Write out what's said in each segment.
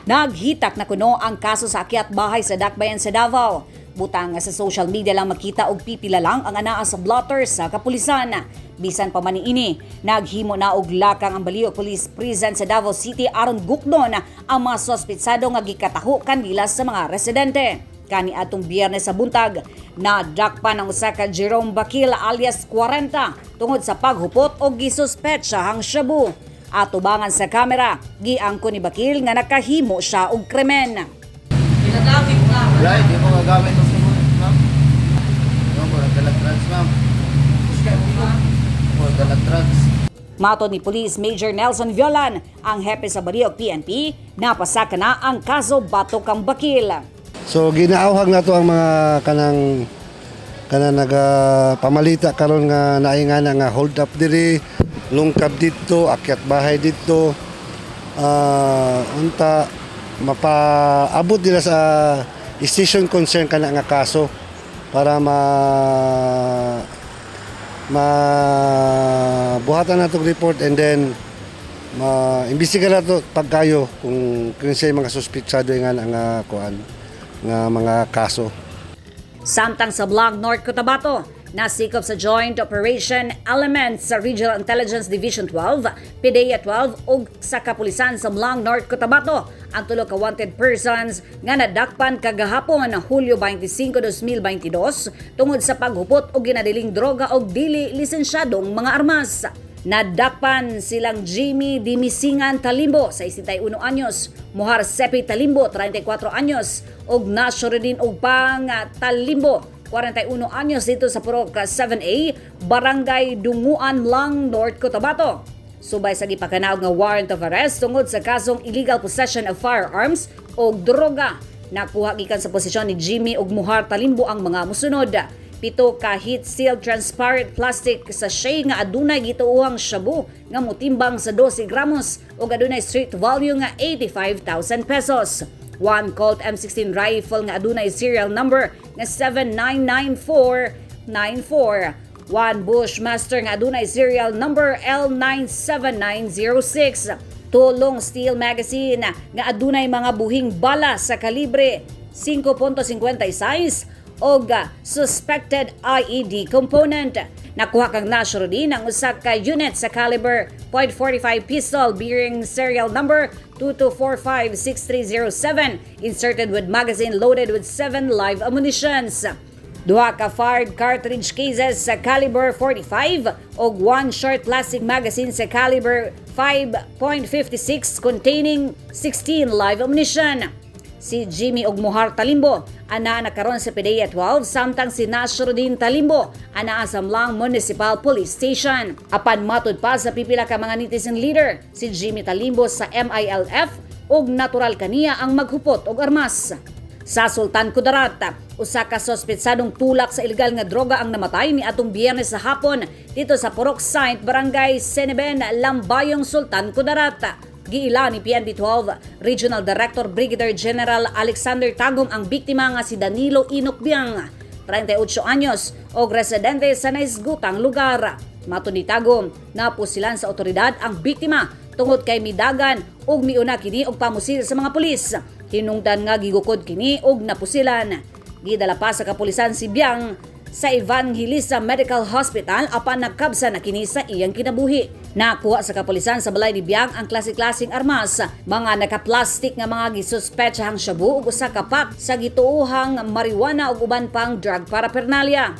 Naghitak na kuno ang kaso sa akyat bahay sa Dakbayan sa Davao. Butang nga sa social media lang makita og pipila lang ang anaa sa blotter sa kapulisan. Bisan pa man niini, naghimo na og lakang ang Baliwag Police Prison sa Davao City aron gukdon ang mga sospitsado nga gikataho kanila sa mga residente. Kani atong Biyernes sa buntag, nadakpan ang usa ka Jerome Bakil alias 40 tungod sa paghupot og gisuspetsahang shabu. Atubangan sa kamera, giangko ni Bakil nga nakahimo siya og krimen. Ginagamit na. Wala, hindi ko gagamit ang sumunod, ma'am. No, ko nagdalag drugs, ma'am. Ko nagdalag drugs. Matod ni Police Major Nelson Violan, ang hepe sa Baliwag PNP, napasaka na ang kaso batok kang Bakil. So ginaawhag nato ang mga kanang kanang naga pamalita karon nga naay nga na nga hold up diri, lungkab didto, akyat bahay didto. Unta mapaabot nila sa station concern kana nga kaso para ma mabuhatan nato og report and then ma-imbestiga nato pagkayo kung kinsay mga suspitsado nga nga kuan nga mga kaso. Samtang sa Blag North Cotabato, nasikop sa Joint Operation Elements sa Regional Intelligence Division 12, PDEA 12 ug sa kapulisan sa Blang North Cotabato ang tulo ka wanted persons nga nadakpan kagahapon, Hulyo 25, 2022, tungod sa paghupot og ginadiling droga og dili lisensyadong mga armas. Nadakpan silang Jimmy Dimisingan Talimbo, 61 anyos, Muhar Sepi Talimbo, 34 anyos, ug Nasruddin Ugpang Talimbo, 41 anyos, dito sa Purok 7A, Barangay Dunguan, M'lang, North Cotabato. Subay sa gipakanaog nga warrant of arrest tungod sa kasong illegal possession of firearms o droga. Nakuha gikan sa posisyon ni Jimmy ug Muhar Talimbo ang mga musunod: 7 ka heat sealed transparent plastic sachet nga adunay gituohang shabu nga motimbang sa 12 gramos ug adunay street value nga 85,000 pesos. One Colt M16 rifle nga adunay serial number nga 799494. One Bushmaster nga adunay serial number L97906. Tulong steel magazine nga adunay mga buhing bala sa kalibre 5.56 og suspected IED component. Nakuha kang Nasruddin ang usa ka unit sa caliber .45 pistol bearing serial number 22456307 inserted with magazine loaded with 7 live ammunitions. Duha ka fired cartridge cases sa caliber 45 og one short plastic magazine sa caliber 5.56 containing 16 live ammunition. Si Jimmy og Muhar Talimbo anaa na karon sa PDEA 12, samtang si Nasruddin Talimbo anaa sa M'lang Municipal Police Station. Apan matud pa sa pipila ka mga netizen leader, si Jimmy Talimbo sa MILF ug natural kaniya ang maghupot og armas. Sa Sultan Kudarat, usa ka sospetsadong tulak sa ilegal nga droga ang namatay ni atong Biyernes sa hapon dito sa Purok Saint, Barangay Seneben, Lambayong, Sultan Kudarat. Giila ni PNP 12 Regional Director Brigadier General Alexander Tagum ang biktima nga si Danilo Inokbiang, 38 anyos, og residente sa naisgutang lugar. Matod ni Tagum, napusilan sa otoridad ang biktima tungod kay midagan ug miuna kini og pamusil sa mga pulis. Hinungdan nga gigukod kini og napusilan. Gidala pa sa kapulisan si Biang sa Evangelista Medical Hospital apan nakabsa na kini sa iyang kinabuhi. Nakuha sa kapulisan sa balay ni Biang ang klase-klaseng armas, mga nakaplastik nga mga gisuspetsahang shabu ug usa ka pack sa gituohang marijuana ug uban pang drug paraphernalia.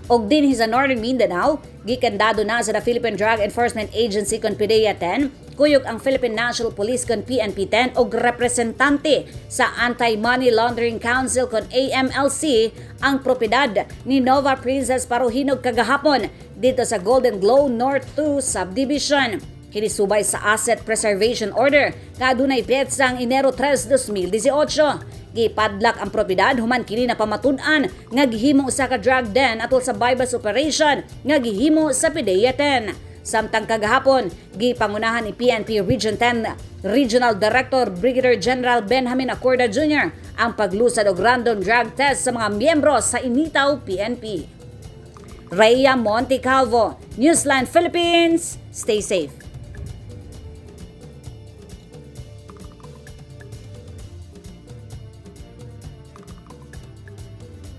Og dinhi sa Northern Mindanao, gikandado na sa the Philippine Drug Enforcement Agency kon PDEA 10, kuyog ang Philippine National Police kon PNP 10 og representante sa Anti-Money Laundering Council kon AMLC ang propiedad ni Nova Princess Parohinog kagahapon dito sa Golden Glow North 2 Subdivision. Kini subay sa Asset Preservation Order nga adunay petsang Enero 3, 2018. Gipadlak ang propiedad human kini napamatud-an nga gihimo usa ka drug den atol sa buy-bust operation nga gihimo sa PDEA 10. Samtang kagahapon, gipangunahan ni PNP Region 10 Regional Director Brigadier General Benjamin Acorda Jr. ang paglusad og random drug test sa mga miyembro sa Initaw PNP. Rhea Montecalvo, Newsline Philippines. Stay safe.